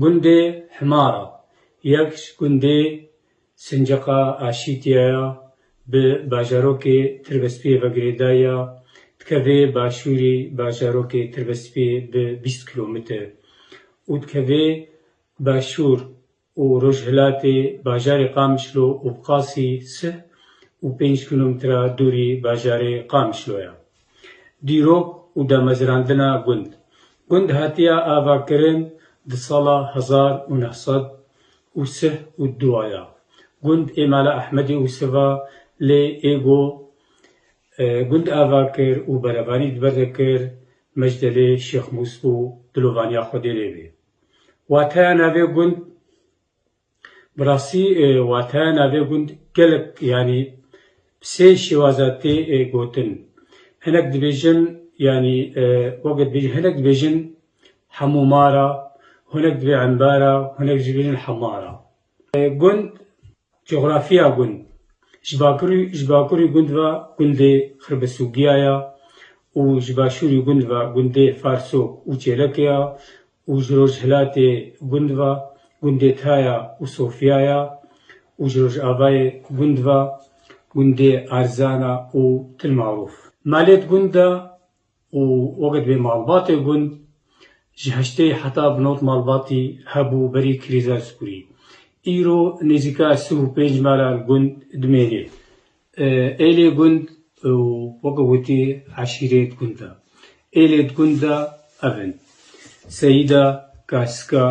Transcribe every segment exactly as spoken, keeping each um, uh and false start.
Gundê Himara yek ji gundê Sinceqa Aşîtiya ya, bi bajarokê Tirbespiyê ve girêdayî ya, dikeve başûrî bajarokê Tirbespiyê bi bîst kilometre û dikeve başûr û rojhilatê bajarê Qamişlo û bi qasî sih û pênc kilometre dûrî bajarê Qamişlo ya. Dîrok û damezrandina gund. Gund hatiye avakirin di sala hezar û neh sed û sih û du ya. Gund ê Mala Ehmedê Ûsiv a, lê ê go, e, gund ava kir û berevanî di ber de kir, mecdelê Şêx Mûs bû, dilovaniya Xwedê lê bê. Wateya navê gund, bi rastî, e, wateya navê gund gelek, yanî bi sê şêwaza tê, e, gotin. Hinek dibêjin, yanî, e, weke dibêjin, hinek dibêjin hemûmara, hinek dibê embara, hinek jî dibêjin hemara. E, gund, coxrafiya gund. Ji bakurî, ji bakurî gund ve gundê Xirbesûgiya ya û ji başûrî gund ve gundê Farsok û Çêlekê ya û ji rojhilatê gund ve gundê Taya û Sofiya ya û ji rojavayê gund ve gundê Arzana û Til Marûf. Malêt gund de û weke dibê malbatê gund ji heştê heta bi nod malbatî hebû berî krîza Skurî. Îro nêzîka sih û pênc mala li gund dimênê. E, êlê gund û weke gotî eşîret gund e. Êlê di gund de ev in: Seyîda, Kasika,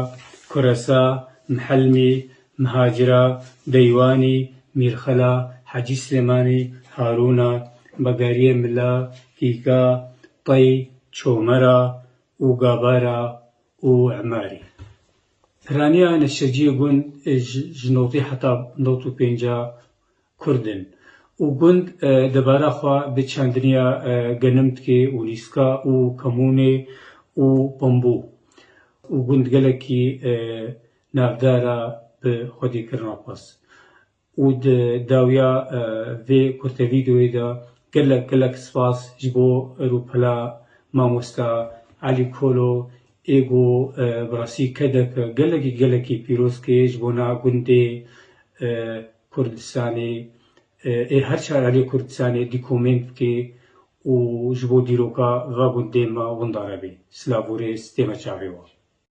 Kuresa, Mihelmî, Mihacira, Deywanî, Mîrxela, Hecî Silêmanî, Harûna, Begariyê Mila, Kîka, Tey, Çomera û Gabara û Emarî. Piraniya neşeciyê gund, e, ji, ji notî heta nod û pênca Kurd in û gund, e, debara xwe bi çandiniya, e, genim dike û nîska û kemûnê û bambû û gund gelekî, e, navdar e bi xwedîkirina xwes. Û di dawiya, e, vê kurte vîdeoyê de gelek, gelek spas ji bo rûpela mamosta Elî Kolo, ê ku, e, bi rastî kedek gelekî, gelekî pîroz kê ji bona gundê, e, Kurdistanê, e, ê her çar aliyê Kurdistanê dîkomên bike û ji bo dîroka va gundê me windare bê. Silav û rêz tê me çavê we.